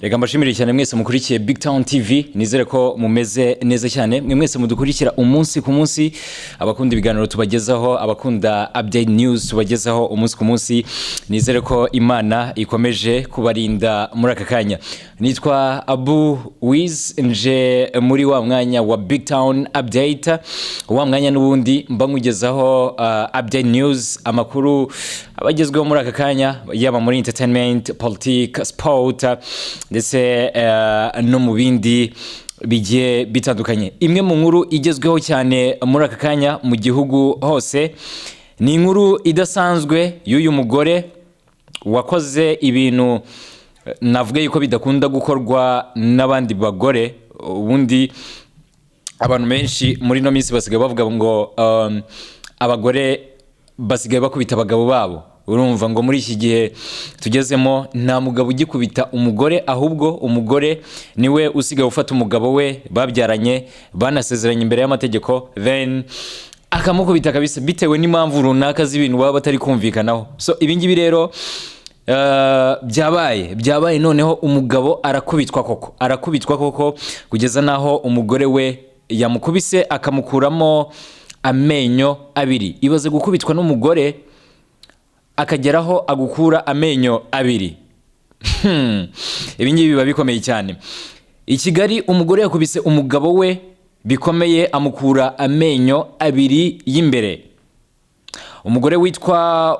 Reka mbashimire cyane mwese mukurikiye Big Town TV. Nizere ko mumeze neza cyane, mwe mwese mudukurikira umunsi ku munsi, abakunda ibiganiro tubagezaho, abakunda update news tubagezaho umunsi ku munsi. Nizere ko Imana ikomeje kubarinda muri aka kanya. Nitwa Abu Wiz, nje muri wa mwanya wa Big Town Update, wa mwanya n'ubundi mba nkugezaho update news, amakuru abagezweho muri aka kanya, yaba muri entertainment, politique, sport, ndetse no mu bindi bigiye bitandukanye. Imwe mu nkuru igezweho cyane muri aka kanya mu gihugu hose ni inkuru idasanzwe y'uyu mugore wakoze ibintu navuga yuko bidakunda gukorwa n'abandi bagore. Ubundi abantu benshi muri ino minsi basigaye bavuga ngo abagore basigaye bakubita abagabo babo. Urumva ngo muri iki gihe tugezemo nta mugabo ugikubita umugore, ahubwo umugore niwe usigaye ufata umugabo we babyaranye, banasezeranye imbere y'amategeko, then akamukubita kabisa bitewe n'impamvu runaka z'ibintu baba batari kumvikanaho. So ibi ngibi rero byabaye noneho umugabo arakubitwa koko, arakubitwa koko, kugeza n'aho umugore we yamukubise akamukuramo amenyo abiri. Ibaze gukubitwa n'umugore akageraho agukura amenyo abiri. Ibi ngibi biba bikomeye cyane. I Kigali umugore yakubise umugabo we bikomeye, amukura amenyo abiri y'imbere. Umugore witwa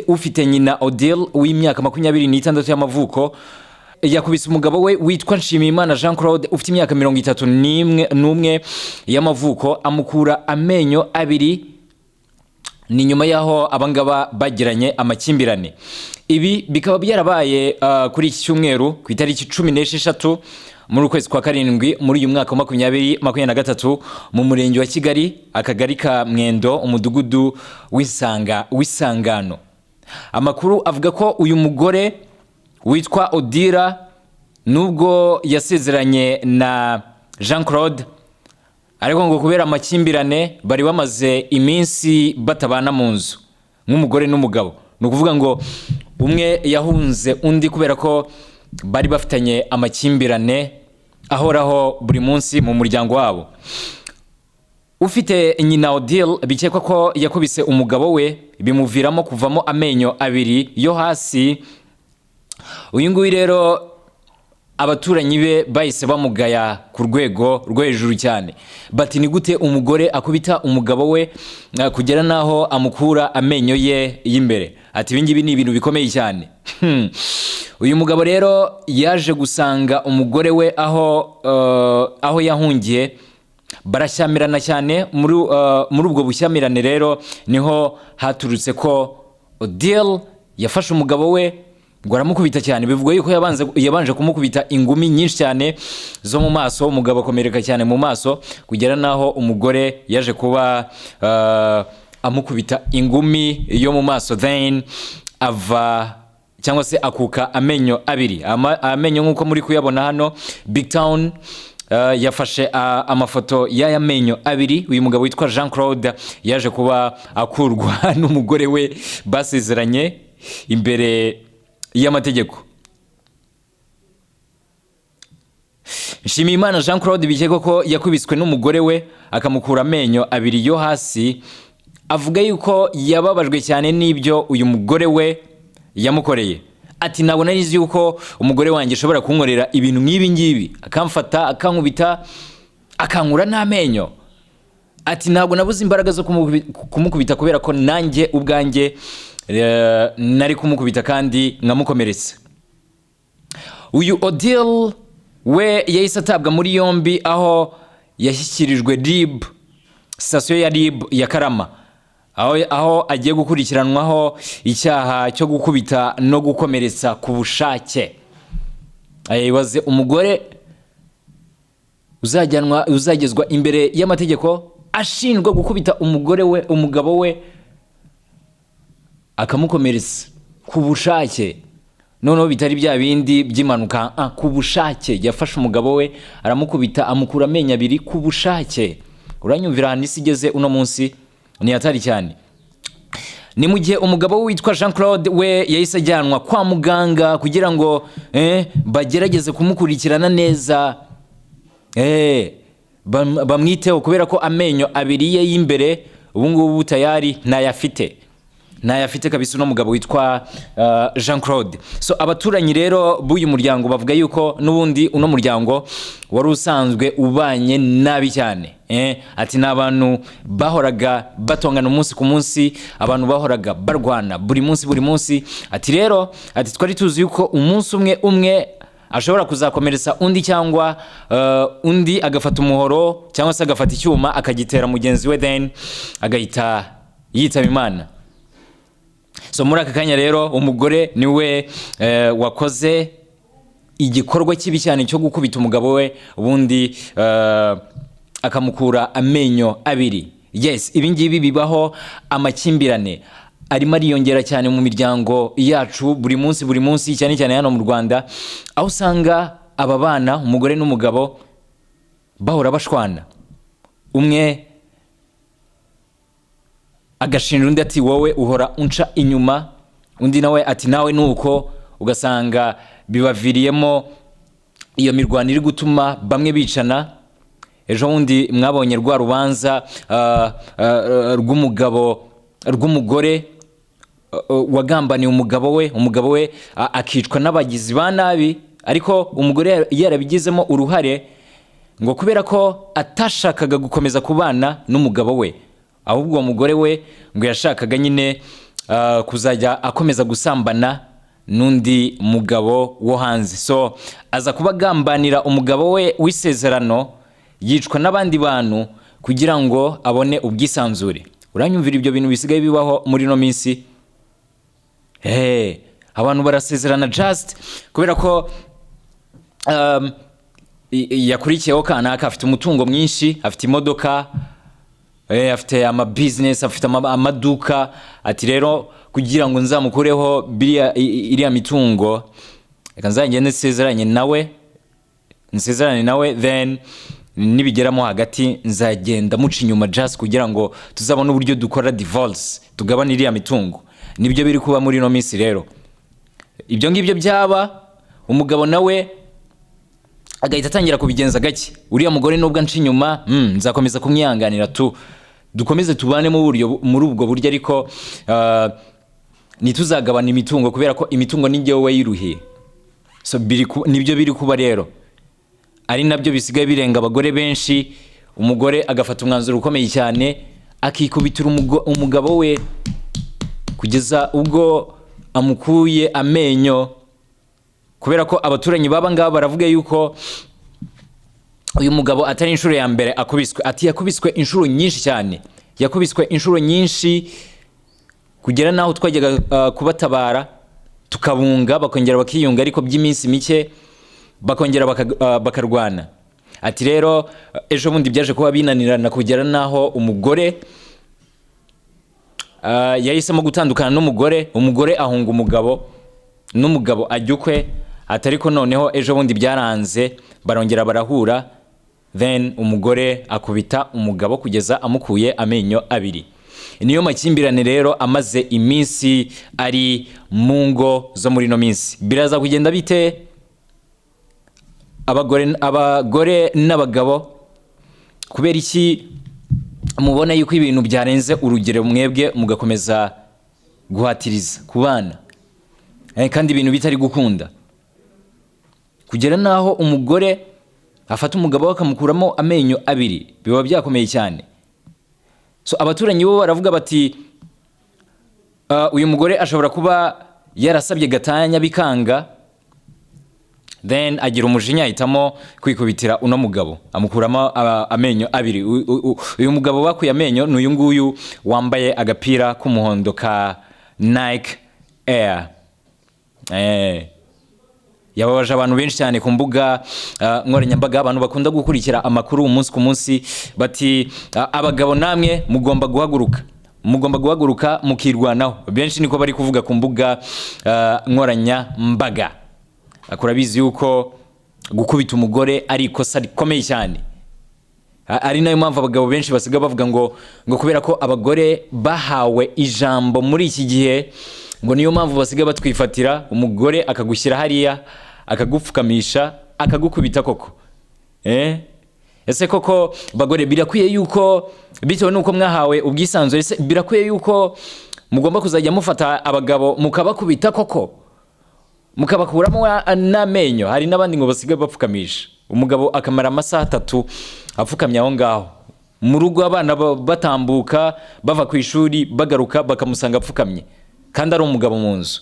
ufite nyina Odile w'imyaka 26 y'amavuko yakubise umugabo we witwa Nshimiyimana Jean Claude ufite imyaka 31 y'amavuko, amukura amenyo abiri. Ni nyuma y'aho abangaba bagiranye amakimbirane. Ibi bikaba byarabaye kuri iki cyumweru ku itariki 16 muri ukwezi kwa karindwi muri uyu mwaka wa 2023, mu Murenge wa Kigali, Akagari ka Mwendo, Umudugudu w'Isangano. Amakuru avuga ko uyu mugore witwa Odira, nubwo yasezeranye na Jean Claude, ariko ngo kubera amakimbirane bari bamaze iminsi batabana mu nzu nk'umugore n'umugabo. Ni ukuvuga ngo umwe yahunze undi kubera ko bari bafitanye amakimbirane ahoraho buri munsi mu muryango wabo. Ufite nyina Odile bikekwa ko yakubise umugabo we bimuviramo kuvamo amenyo abiri yo hasi. Uyu nguyu rero abaturanyi be bahise bamugaya ku rwego rwo hejuru cyane, bati: "Ni gute umugore akubita umugabo we kugera n'aho amukura amenyo ye y'imbere?" Ati: "Ibi ngibi ni ibintu bikomeye cyane." Uyu mugabo rero yaje gusanga umugore we aho yahungiye, barashyamirana cyane. Muri ubwo bushyamirane rero niho haturutse ko Odile yafashe umugabo we ngo aramukubita cyane. Bivugwa yuko yabanje kumukubita ingumi nyinshi cyane zo mu maso, umugabo akomereka cyane mu maso, kugera n'aho umugore yaje kuba amukubita ingumi yo mu maso, then ava cyangwa se akuka amenyo abiri. Amenyo nk'uko muri kuyabona hano, Big Town yafashe amafoto y'aya menyo abiri uyu mugabo witwa Jean Claude yaje kuba akurwa n'umugore we basezeranye imbere y'amategeko. Nshimiyimana Jean Claude bikekwa ko yakubiswe n'umugore we akamukura amenyo abiri yo hasi, avuga yuko yababajwe cyane n'ibyo uyu mugore we yamukoreye. Ati: "Ntabwo nari nzi yuko umugore wanjye ashobora kunkorera ibintu nk'ibi ngibi, akamfata akankubita, akankura n'amenyo." Ati: "Ntabwo nabuze imbaraga zo kumukubita kubera ko nanjye ubwanjye nari kumukubita kandi nkamukomeretsa." Uyu Odile we yahise atabwa muri yombi, aho yashyikirijwe RIB, sitasiyo ya RIB ya Karama, aho agiye gukurikiranwaho icyaha cyo gukubita no gukomeretsa ku bushake. Ibaze umugore uzajyanwa, uzagezwa imbere y'amategeko ashinjwa gukubita umugore we, umugabo we, akamukomeretsa ku bushake, noneho bitari bya bindi by'impanuka, ku bushake. Yafashe umugabo we aramukubita, amukura amenyo abiri ku bushake. Uranyumvira ahantu isi igeze uno munsi, ni hatari cyane. Ni mu gihe umugabo we witwa Jean Claude we yahise ajyanwa kwa muganga kugira ngo bagerageze kumukurikirana neza, bamwiteho, kubera ko amenyo abiri ye y'imbere ubu ngubu tayari ntayafite, ntayafite kabisa, uno mugabo witwa Jean Claude. So abaturanyi rero b'uyu muryango bavuga yuko n'ubundi uno muryango wari usanzwe ubanye nabi cyane. Ati ni abantu bahoraga batongana umunsi ku munsi, abantu bahoraga barwana buri munsi buri munsi. Ati rero, ati twari tuzi yuko umunsi umwe umwe ashobora kuzakomeretsa undi, cyangwa undi agafata umuhoro cyangwa se agafata icyuma akagitera mugenzi we, then agahita yitaba Imana. So muri aka kanya rero umugore niwe wakoze igikorwa kibi cyane cyo gukubita umugabo we, ubundi akamukura amenyo abiri. Yes, ibi ngibi bibaho. Amakimbirane arimo ariyongera cyane mu miryango yacu buri munsi buri munsi, cyane cyane hano mu Rwanda, aho usanga aba bana, umugore n'umugabo, bahora bashwana, umwe agashinja undi ati: "Wowe uhora unca inyuma." Undi nawe ati: "Nawe nuko." Ugasanga bibaviriyemo iyo mirwano iri gutuma bamwe bicana. Ejo bundi mwabonye rwa rubanza rw'umugabo, rw'umugore wagambaniye umugabo we, umugabo we akicwa n'abagizi ba nabi, ariko umugore yarabigizemo uruhare, ngo kubera ko atashakaga gukomeza kubana n'umugabo we, ahubwo uwo mugore we ngo yashakaga nyine kuzajya akomeza gusambana n'undi mugabo wo hanze. So aza kuba agambanira umugabo we w'isezerano, yicwa n'abandi bantu kugira ngo abone ubwisanzure. Uranyumvira ibyo bintu bisigaye bibaho muri ino minsi? Hey, abantu barasezerana just kubera ko yakurikiyeho kanaka, afite umutungo mwinshi, afite imodoka, afite ama business, afite amaduka. Ati rero kugira ngo nzamukureho iriya mitungo, reka nzagende nsezeranye nawe, nsezerane nawe, then nibigeramo hagati nzagenda muca inyuma, just kugira ngo tuzabone uburyo dukora divorce, tugabane iriya mitungo. Nibyo biri kuba muri ino minsi rero. Ibyo ngibyo byaba, umugabo nawe agahita atangira kubigenza gake: "Uriya mugore nubwo anca inyuma, nzakomeza kumwihanganira tu, dukomeze tubane mu buryo, muri ubwo buryo, ariko ntituzagabana imitungo, kubera ko imitungo ni njyewe wayiruhiye." So nibyo biri kuba rero, ari nabyo bisigaye birenga abagore benshi. Umugore agafata umwanzuro ukomeye cyane, akikubitira umugabo we kugeza ubwo amukuye amenyo, kubera ko abaturanyi baba ngaba baravuga yuko uyu mugabo atari inshuro ya mbere akubiswe. Ati yakubiswe inshuro nyinshi cyane, yakubiswe inshuro nyinshi kugera n'aho twajyaga kubatabara tukabunga, bakongera bakiyunga, ariko by'iminsi mike bakongera bakarwana. Ati rero ejo bundi byaje kuba binanirana, kugera n'aho umugore yahisemo gutandukana n'umugore, umugore ahunga umugabo, n'umugabo ajya ukwe. Ati ariko noneho ejo bundi byaranze, barongera barahura, then umugore akubita umugabo kugeza amukuye amenyo abiri. Niyo makimbirane rero amaze iminsi ari mu ngo zo muri ino minsi. Biraza kugenda bite? Abagore n'abagabo, kubera iki mubona yuko ibintu byarenze urugero, mwebwe mugakomeza guhatiriza ku bana, kandi ibintu bitari gukunda, kugera n'aho umugore afata umugabo we akamukuramo amenyo abiri? Biba byakomeye cyane. So abaturanyi bo baravuga bati: "Uyu mugore ashobora kuba yarasabye gatanya bikanga, then agira umujinya, ahitamo kwikubitira uno mugabo, amukuramo amenyo abiri." Uyu mugabo bakuye amenyo ni uyu nguyu wambaye agapira k'umuhondo ka Nike Air. Yababaje abantu benshi cyane ku mbuga nkoranyambaga. Abantu bakunda gukurikira amakuru umunsi ku munsi bati: "Abagabo namwe mugomba guhaguruka, mugomba guhaguruka mukirwanaho." Benshi niko bari kuvuga ku mbuga nkoranyambaga. Urabizi yuko gukubita umugore ari ikosa rikomeye cyane. Ari nayo mpamvu abagabo benshi basigaye bavuga ngo kubera ko abagore bahawe ijambo muri iki gihe, ngo niyo mpamvu basigaye batwifatira. Umugore akagushyira hariya, akagupfukamisha, akagukubita koko. Ese koko bagore, birakwiye yuko bitewe n'uko mwahawe ubwisanzure, ese birakwiye yuko mugomba kuzajya mufata abagabo mukabakubita koko, mukabakuramo n'amenyo? Hari n'abandi ngo basigaye bapfukamisha umugabo, akamara amasaha 3 apfukamye aho ngaho mu rugo, abana batambuka bava ku ishuri, bagaruka bakamusanga apfukamye kandi ari umugabo mu nzu.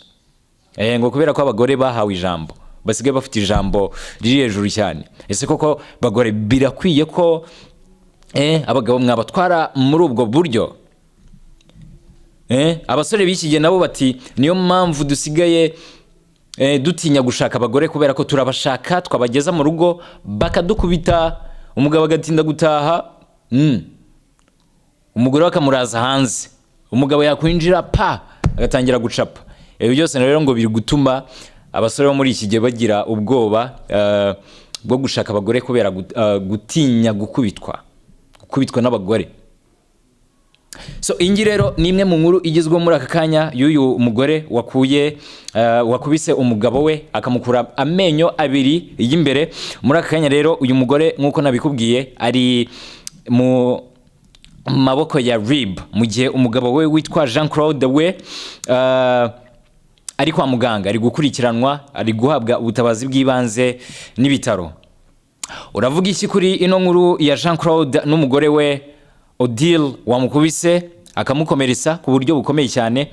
Ngo kubera ko abagore bahawe ijambo, basigaye bafite ijambo riri hejuru cyane. Ese koko bagore, birakwiye ko abagabo mwabatwara muri ubwo buryo? Abasore b'iki gihe nabo bati: "Niyo mpamvu dusigaye dutinya gushaka abagore, kubera ko turabashaka, twabageza mu rugo bakadukubita." Umugabo agatinda gutaha, umugore we akamuraza hanze, umugabo yakwinjira pa agatangira gucapa. Ibi byose rero ngo biri gutuma abasore bo muri iki gihe bagira ubwoba bwo gushaka abagore kubera gutinya gukubitwa n'abagore. So iyi ngiyi rero ni imwe mu nkuru igezweho muri aka kanya y'uyu mugore wakuye wakubise umugabo we akamukura amenyo abiri y'imbere. Muri aka kanya rero uyu mugore, nk'uko nabikubwiye, ari mu maboko ya RIB, mu gihe umugabo we witwa Jean Claude we ari kwa muganga, ari gukurikiranwa, ari guhabwa ubutabazi bw'ibanze n'ibitaro. Uravuga iki kuri ino nkuru ya Jean Claude n'umugore we Odile wamukubise akamukomeretsa ku buryo bukomeye cyane?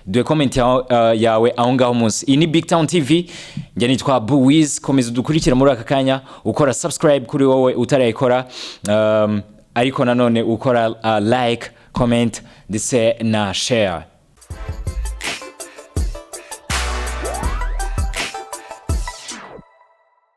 Duhe comment yawe aho ngaho munsi. Iyi ni Big Town TV, njye nitwa Buwiz. Komeza udukurikire muri aka kanya ukora subscribe kuri wowe utarayikora, ariko nanone ukora like, comment ndetse na share.